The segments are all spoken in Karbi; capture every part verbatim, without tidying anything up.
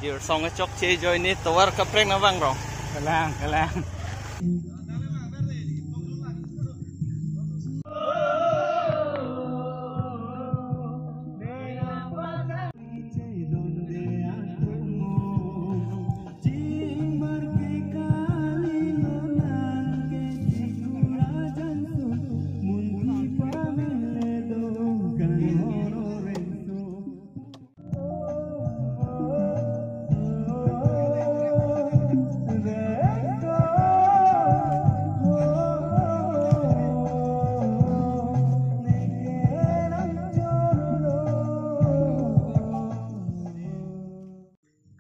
Jirsong chokche ajoine tovar kaprek nang vang rong. Kelang, kelang.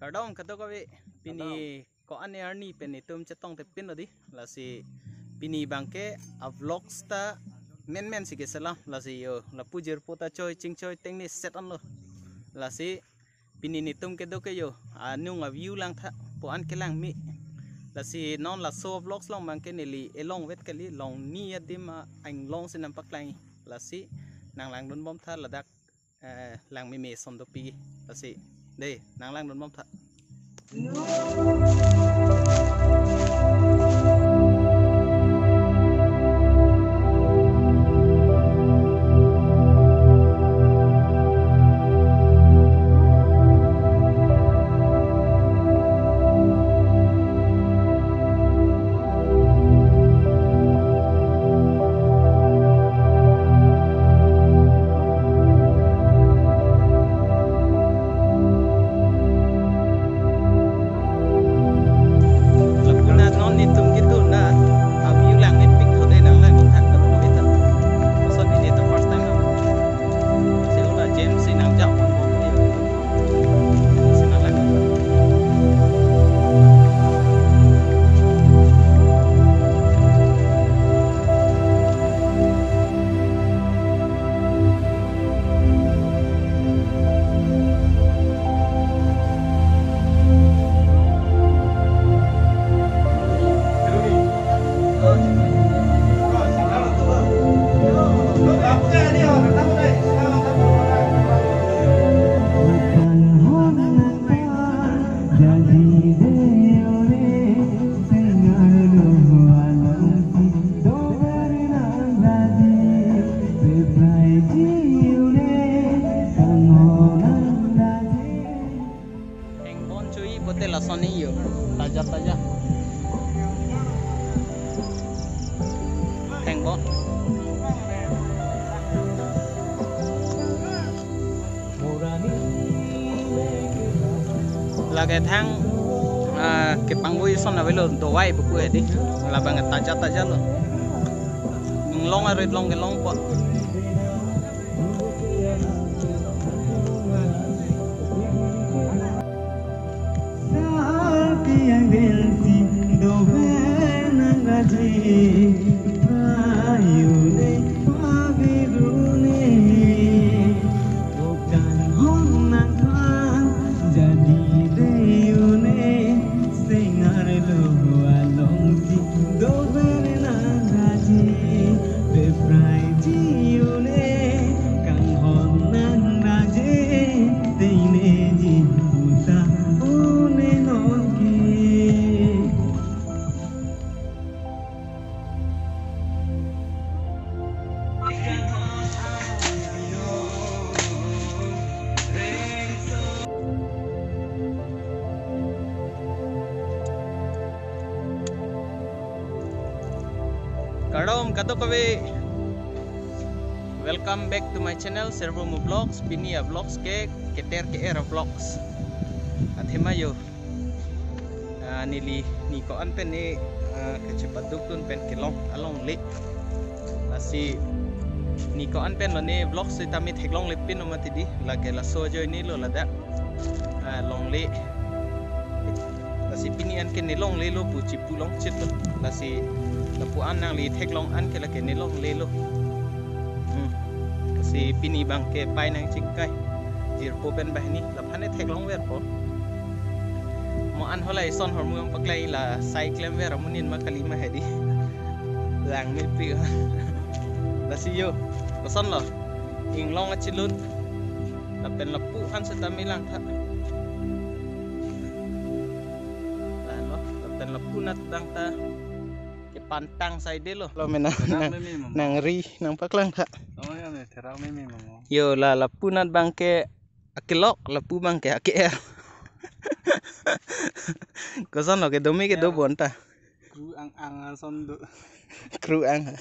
Kardom kadokave, pini ko-an arni pen netum chetongte pinlo dei. Lasi pini abangke a-vlogs ta menmen si keselam. Lasi yo, lapu jirpo ta choi chingchoi tengne set anlo. Lasi pini netum kedo ke yo, anung a-view langtha, pu-an kelang me. Lasi non laso vlogs along abangke neli elong vet kali, longni adim a-inglong si nangpaklang. Lasi nanglangdun bomtha ladak, eh, langmeme ason dopik. Lasi dei, nanglangdun bomtha. Lapu na non netum kedun na a-view langmepik tho dei, nanglangdun tha kadokave ta. Lason ini ta first time na. Seola James si nangjak pon pon dia. Si nanglang. Thengbon chui pote lason ni yo. Taja taja. Thengbon. Lake thang, ah, kepangvoi ason avelo, dovai buku edi. Labang taja taja lo. Inglong arit long kelong po. Kardom kadokave. Welcome back to my channel, Servo Mo Vlogs. Pini a-vlogs ke Keter Ke-er a-vlogs. Athema yo. Ah, neli ni ko-an pen ne, ah, kachepaduk dun pen kelong alongle. Lasi ni ko-an pen lo ne vlog sitame theklonglepin lo mati dei, lake laso ajoine lo ladak. Ah, longle. Lasi pini anke ne longlelo pu chipu longchit lo. Lasi lapu-an nangli theklong anke lake ne longlelo. Hmm. Lasi pini abangke pai nangchingkai. Jirpo pen banghini. Aphan ne theklongverpo. Mo an halai ason ahormu nangpaklangji, la sai klemver amonit ma kali ma hedi. Langmepik. Lasi yo, koson lo. Inglong achilut. Lapen lapu-an sitame langtha. Lapunat abang ta kepantang saidelo. Lo mena nang, meme mama. Nangri nangpaklang tha. Oh ya, me therak meme mama. Yo, la lapunat abang ke akelok, lapu abang ke ake-er. Koson lo, kedo me kedo, ya, bonta. Kru ang-ang ason do. Kru ang ha.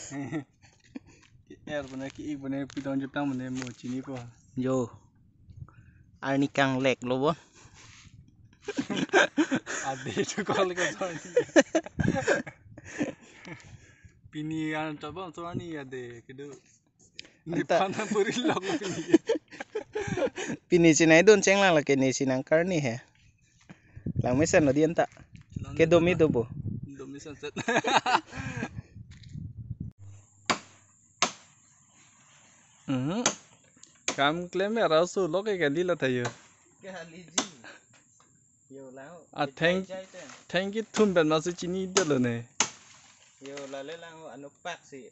Ke-er bone, ke-ik bone, pidong jutang bone mo chinipo. Yo. Arni kanglek lo bon. Ade chukol ke son. Pini an chobon so ani ade kedo. Anta. Nipan puri lok pini. Pini chinai dun cheng lang lake ne chinang karni he. Lang mesen lo dian ta. Kedo me do bo. Do mesen set. Mhm. Kam klem ya rasu lo ke kali la thayo. Kali ji. Yo lang. A theng, jai jai ten. Thengki thum pen masi chinidelo ne. Yo, lale lang anu pak si.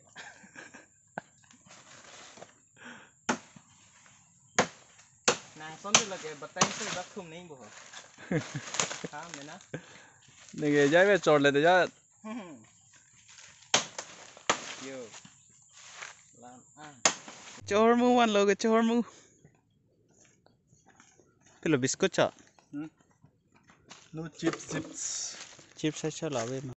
Nang son tu lake batang si bak thum ning bo. Ha, mena? Nege jai be chorle de ja. Yo. Lan ang. Chormu man lo ke chormu. Pilo biscuit cha? Hmm? No chips, chips. Chips sa cha lave ma.